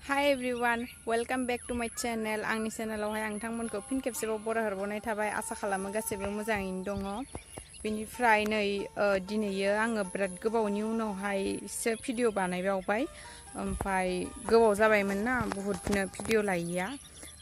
Hi everyone, welcome back to my channel. आंनि चेनेलावहाय आं नोंथांमोनखौ फिन खेबसेबाव बरायहरबावनाय थाबाय। आसा खालामो गासैबो मोजाङैनो दङ। बेनिफ्राय नै दिनैयो आङो बिराद गोबावनि उनावहायसो भिडिअ बानायबावबाय। ओमफ्राय गोबाव जाबायमोन ना बहुतनो भिडिअ लायैया।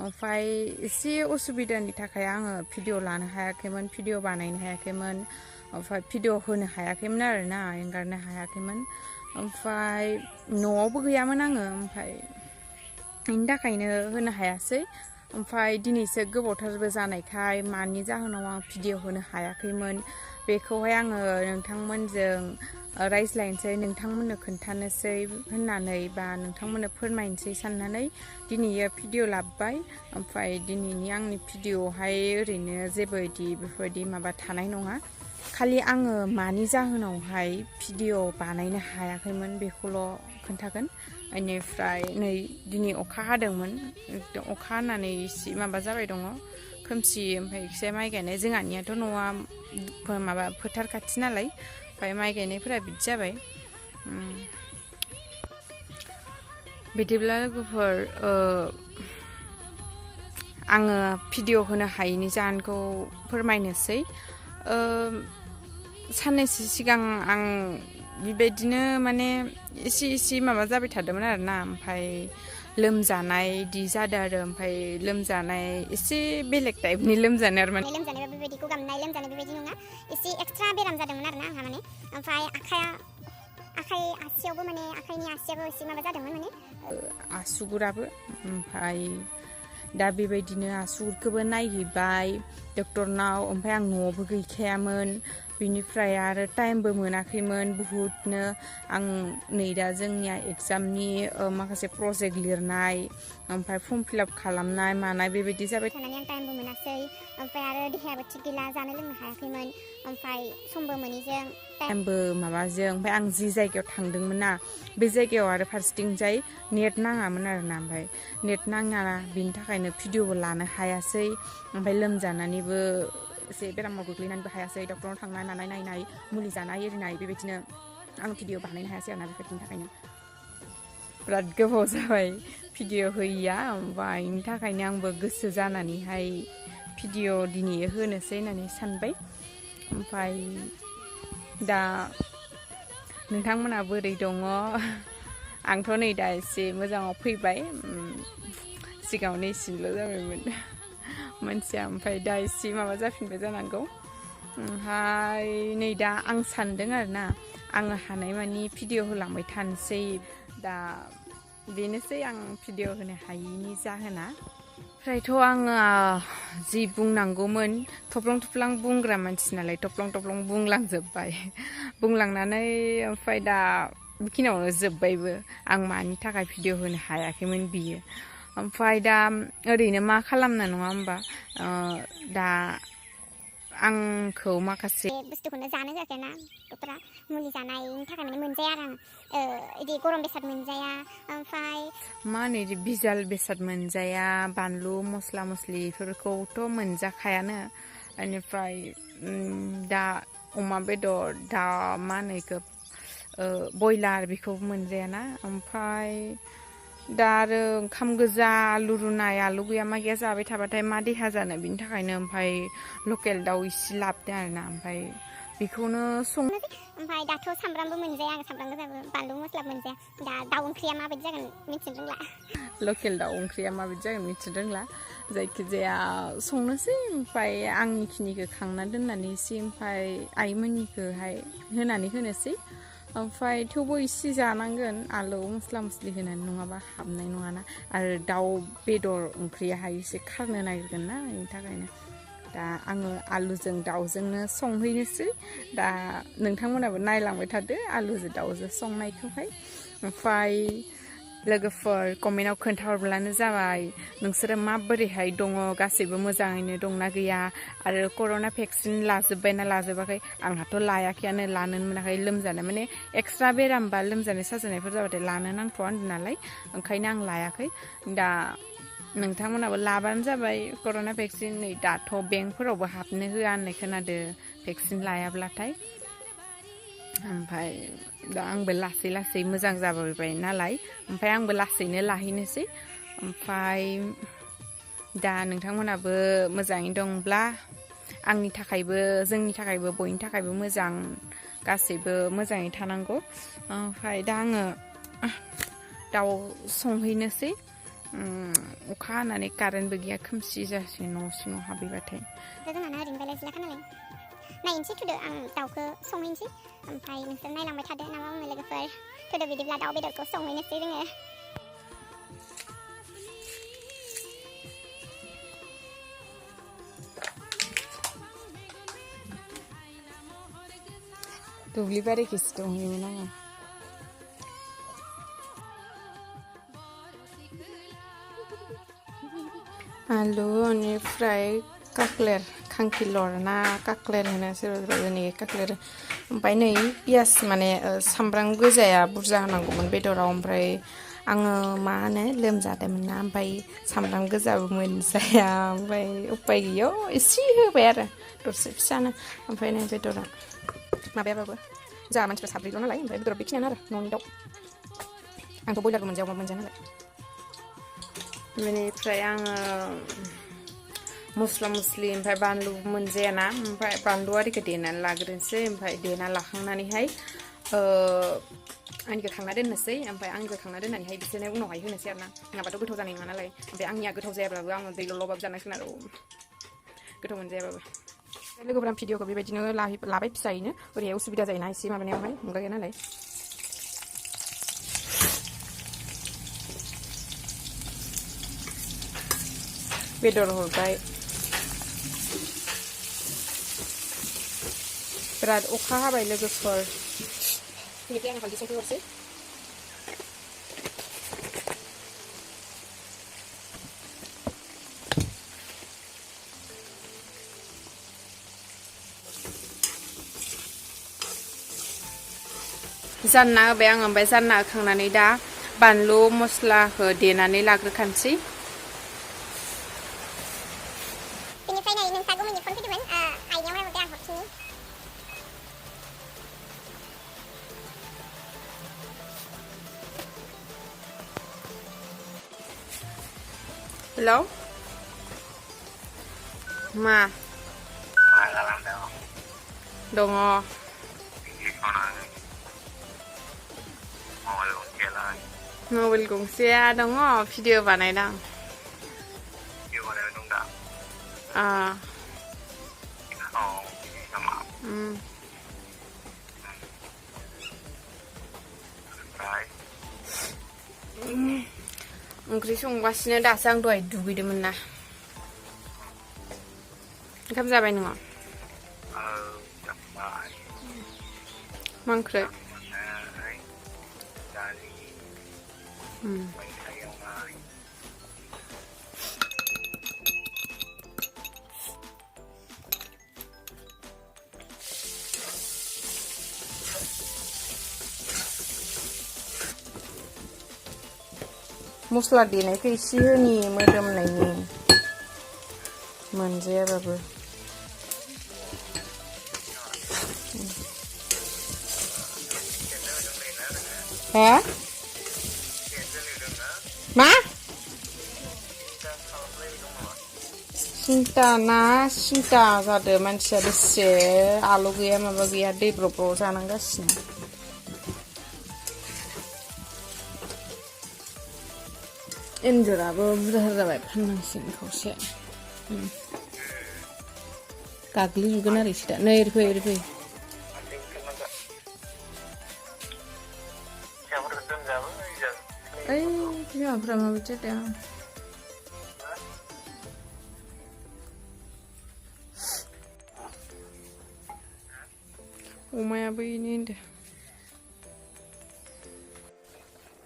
ओमफ्राय एसे उसुबिदानि थाखाय आङो भिडिअ लानो हायाखैमोन, भिडिअ बानायनो हायाखैमोन। ओमफ्राय भिडिअ होनो हायाखैमोन आरोना, एंगारनो हायाखैमोन। ओमफ्राय न'आवबो गैयामोन आङो, ओमफ्राय बेनि थाखायनो होनो हायासै। ओमफ्राय दिनैसो गोबावथारबो जानायखाय मानि जाहोनाव आं भिडिअ होनो हायाखैमोन बेखौहाय आङो नोंथांमोनजों रायज्लायनोसै, नोंथांमोननो खोन्थानोसै होननानै बा नोंथांमोननो फोरमायनोसै साननानै दिनैयो भिडिअ लाबोबाय। ओमफ्राय दिनैनि आंनि भिडिअआवहाय ओरैनो जेबो बेफोरबायदि माबा थानाय नङा। खालि आङो मानि जाहोनावहाय भिडिअ बानायनो हायाखैमोन बेखौल' खोन्थागोन। बेनिफ्राय नै दिनै अखा हादोंमोन, अखा हानानै एसे माबा जाबाय दङ खोमसि। ओमफ्राय एसे माइ गायनाय, जोंहानियाथ' न'आ माबा फोथार खाथि नालाय, ओमफ्राय माइ गायनायफोरा बिदि जाबाय। बिदिब्ला लोगोफोर आङो भिडिअ होनो हायैनि जाहोनखौ फोरमायनोसै। साननैसो सिगां आं बेबायदिनो माने एसे माबा जाबाय थादोंमोन आरोना, ओमफ्राय लोमजानाय इदि जादों आरो। ओमफ्राय लोमजानाय एसे बेलेग टाइपनि लोमजानाय आरो माने लोमजानायबा बेबायदि गगा मोननाय लोमजानाय बेबायदि नङा, एसे एक्सट्रा बेराम जादोंमोन आरोना आंहा माने। ओमफ्राय आखाइ आसियावबो माने आखाइनि आसियाबो एसे माबा जादोंमोन माने आसुगुराबो। ओमफ्राय दा बेबायदिनो आसुगुरखौबो नायहैबाय डक्टरनाव। ओमफ्राय आं न'आवबो गैखायामोन, बिनिफ्राय आरो टाइमबो मोनाखैमोन बहुतनो। आं नै दा जोंनिया एग्जामनि माखासे प्रजेक्ट लिरनाय, ओमफ्राय फर्म फिलआप खालामनाय मानाय बेबायदि जाबाय थानानै आं टाइमबो मोनासै। ओमफ्राय आरो देहायाबो थिग गैला, जानो लोंनो हायाखैमोन। ओमफ्राय समबो मोनैजों टाइमबो माबाजों। ओमफ्राय आं जि जायगायाव थांदोंमोन ना, बे जायगायाव आरो फारसेथिंजाय नेट नाङामोन आरोना। ओमफ्राय नेट नाङा, बिनि थाखायनो भिडिअबो लानो हायासै। ओमफ्राय लोमजानानैबो एसे बेरामाव गोग्लैनानैबो हायासै। डक्टराव थांनाय मानाय नायनाय, मुलि जानाय एरिनाय, बेबायदिनो आं भिडिअ बानायनो हायासै आरोना। बेफोरनि थाखायनो बिराद गोबाव जाबाय भिडिअ होयैया। ओमफ्राय बेनि थाखायनो आंबो गोसो जानानैहाय भिडिअ दिनै होनोसै होननानै सानबाय। ओमफ्राय दा नोंथांमोना बोरै दङ? आंथ' नै दा एसे मोजाङाव फैबाय। सिगाङावनो एसेल' जाबायमोन मानसिया, ओमफ्राय दा एसे माबा जाफिनबाय जानांगौ। ओमफ्राय नै दा आं सानदों आरोना, आङो हानायमानि भिडिअ होलांबाय थानोसै। दा बेनोसै आं भिडिअ होनो हायैनि जाहोना। ओमफ्रायथ' आङो जि बुंनांगौमोन, थफ्लं थफ्लां बुंग्रा मानसि नालाय, थफ्लं थफ्लं बुंलांजोब्बाय। बुंलांनानै ओमफ्राय दा बेखिनियावनो जोब्बायबो। आं मानि थाखाय भिडिअ होनो हायाखैमोन बियो। ओमफ्राय दा ओरैनो मा खालामनो, नङा होमबा? दा आंखौ माखासे बुस्थुखौनो जानो होआखै ना डक्टरा, मुलि जानायनि थाखाय माने मोनजाया आरो आं बिदि गरम बेसाद मोनजाया। ओमफ्राय मा होनो बिजाल बेसाद मोनजाया, बानलु मस्ला मस्लि बेफोरखौथ' मोनजाखायानो। बेनिफ्राय दा अमा बेदर, दा मा होनो बेखौ बयलार, बेखौ मोनजायाना। ओमफ्राय दा आरो ओंखाम गोजा, आलु रुनाय, आलु गैया मा गैया जाबाय थाबाथाय मा देहा जानो, बिनि थाखायनो ओमफ्राय लकेल दाउ इसे लाबोदों आरोना। ओमफ्राय बेखौनो ओमफ्राय दाथ' सामब्रामबो मोनजाया, आं सामब्राम गोजाबो बानलु मस्ला मोनजाया। दा दाउ ओंख्रिया माबायदि जागोन मिथिनो रोंला। लकेल दाउ ओंख्रिया माबायदि जागोन मिथिनो रोंला। जायखिजाया संनोसै, ओमफ्राय आंनिखिनिखौ खांना दोननानै एसे, ओमफ्राय आइमोननिखौहाय होनानै होनोसै। ओमफ्राय थेवबो इसे जानांगोन, आलु मस्ला मस्लि होनानै, नङाबा हाबनाय नङाना। आरो दाउ बेदर ओंख्रियाहाय एसे खारनो नागिरगोन ना, बेनि थाखायनो दा आङो आलुजों दाउजोंनो संहैनोसै। दा नोंथांमोनाबो नायलांबाय थादो आलुजों दाउजों संनायखौहाय। ओमफ्राय लोगोफोर कमेन्टआव खोन्थाहरब्लानो जाबाय, नोंसोरो माबोरैहाय दङ, गासैबो मोजाङैनो दंना गैया, आरो कर'ना भेक्सिन लाजोब्बायना लाजोबाखै। आंहाथ' लायाखैयानो, लानोनो मोनाखै। लोमजानाय माने एक्सट्रा बेराम बा लोमजानाय साजानायफोर जाबाथाय लानो नांथ'आ होनदों नालाय, ओंखायनो आं लायाखै। दा नोंथांमोनाबो लाबानो जाबाय कर'ना भेक्सिन। नै दाथ' बेंकफोरावबो हाबनो होआ होननाय खोनादों भेक्सिन लायाब्लाथाय। ओमफ्राय दा आंबो लासै लासै मोजां जाबोबाय नालाय ओमफ्राय आंबो लासैनो लाहैनोसै ओमफ्राय दा नोंथांमोनाबो मोजाङै दंब्ला आंनि थाखायबो जोंनि थाखायबो बयनि थाखायबो मोजां गासैबो मोजाङै थानांगौ ओमफ्राय दा आङो दाउ संहैनोसै अखा हानानै कारेन्टबो गैया खोमसि जासिगोन न' सिङाव हाबैबाथाय जोंहाना ओरैनो बायलाय जिला खानालाय नायनोसै थुदो आं दाउखौ संहैनोसै ओमफ्राय नोंसोर नायलांबाय थादो ना मा बुङो लोगोफोर थुदो बिदिब्ला दाउ बेदरखौ संहैनोसै जोङो दुब्लि बारिखैसो दंहैयोमोन आङो आलु बेनिफ्राय काक्लेर खांखिलर ना काक्लेर होनो सोरबा सोरबा जोंनि काक्लेर ओमफ्राय नै पियास माने सामब्राम गोजाया बुरजा होनांगौमोन बेदराव ओमफ्राय आङो मा होनो लोमजादोंमोन ना ओमफ्राय सामब्राम गोजाबो मोनजाया ओमफ्राय उपाय गैया एसे होबाय आरो दरसे फिसानो ओमफ्राय नै बेदरा माबायाबाबो जोंहा मानसिफ्रा साब्रैल' नालाय ओमफ्राय बेदरा बेखिनियानो आरो न'नि दाउ आंथ' बयलारबो मोनजाया अमा मोनजाया नालाय बेनिफ्राय आङो मस्ला मस्लि ओमफ्राय बानलु मोनजायाना ओमफ्राय बानलु आरिखौ देनानै लाग्रोनोसै ओमफ्राय देना लाखांनानैहाय आंनिखौ खांना दोननोसै ओमफ्राय आंनिखौ खांना दोननानैहाय बिसोरनो उनावहाय होनोसै आरोना नङाबाथ' गोथाव जानाय नङा नालाय ओमफ्राय आंनिया गोथाव जायाब्लाबो आङो दैल'ल'बाबो जानांसिगोन आरो गोथाव मोनजायाबाबो लोगोफोरा भिडिअखौ बेबायदिनो लाबाय फिसायैनो ओरैहाय उसुबिदा जायोना एसे माबानायावहाय मुगा नालाय बेदर हरबाय बिराद अखा हाबाय लोगोफोर बेनिफ्राय आं हालदै संख्रि हरसै जानना होबाय आं ओमफ्राय जानना होखांनानै दा बानलु मस्लाखौ देनानै लाग्रोखानोसै बेनिफ्राय नै नोंसा गुमैनि फन फैदोंमोन आइनियाव हरदो आं हरफिनि हेलौ मा दङ मबाइल गंसेया दङ भिडिअ बानायदां ओंख्रि संगासिनो दासो आं दहाय दुगैदोंमोन ना ओंखाम जाबाय नोङो मा ओंख्रि मस्ला देनायखौ एसे होनि मोदोमनायनि मोनजायाबाबो हा मा सिन्था जादों मानसिया बेसे आलु गैया माबा गैया दै ब्रब ब्रब जानांगासिनो एन्जराबो बुरजा जाबाय फाननांसिगोन खावसे गाग्लिजोबगोन आरो एसे दा नै ओरै फै ओइ बिमाफ्रा माबायदि जादों अमायाबो इनो होनदों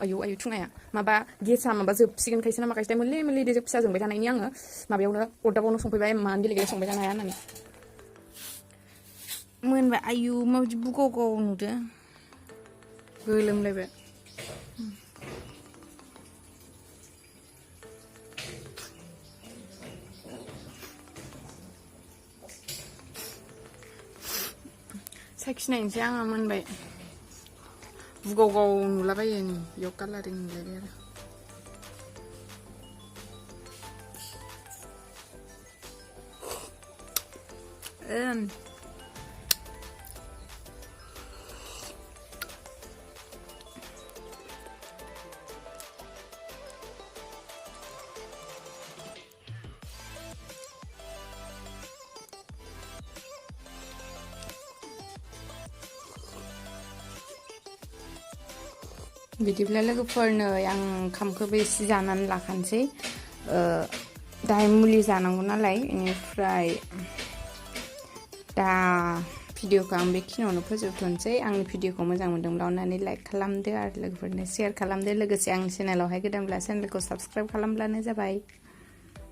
आयौ थुंनाया माबा गेसा माबा जोबसिगोन खायसे नामा खायसे मोनले मोनले दैजों फिसा जोंबाय थानायनि आङो माबायावनो अरदाबावनो संफैबाय मानो गेले संबाय थानो हाया होननानै मोनबाय आयु माबायदि बुगाव नुदों गोलोमलायबाय साखिनायनोसै आंहा मोनबाय बुगाव गाव नुलाबायो नै बेयाव कालारिं नुलायबाय आरो बिदिब्ला लोगोफोरनो आं ओंखामखौबो एसे जानानै लाखानोसै दाहाय मुलि जानांगौ नालाय बेनिफ्राय दा भिडिअखौ आं बेखिनियावनो फोजोबथ'नोसै आंनि भिडिअखौ मोजां मोनदोंब्ला अननानै लाइक खालामदो आरो लोगोफोरनो शेयार खालामदो लोगोसे आंनि चेनेलावहाय गोदानब्ला चेनेलखौ साबस्क्राइब खालामब्लानो जाबाय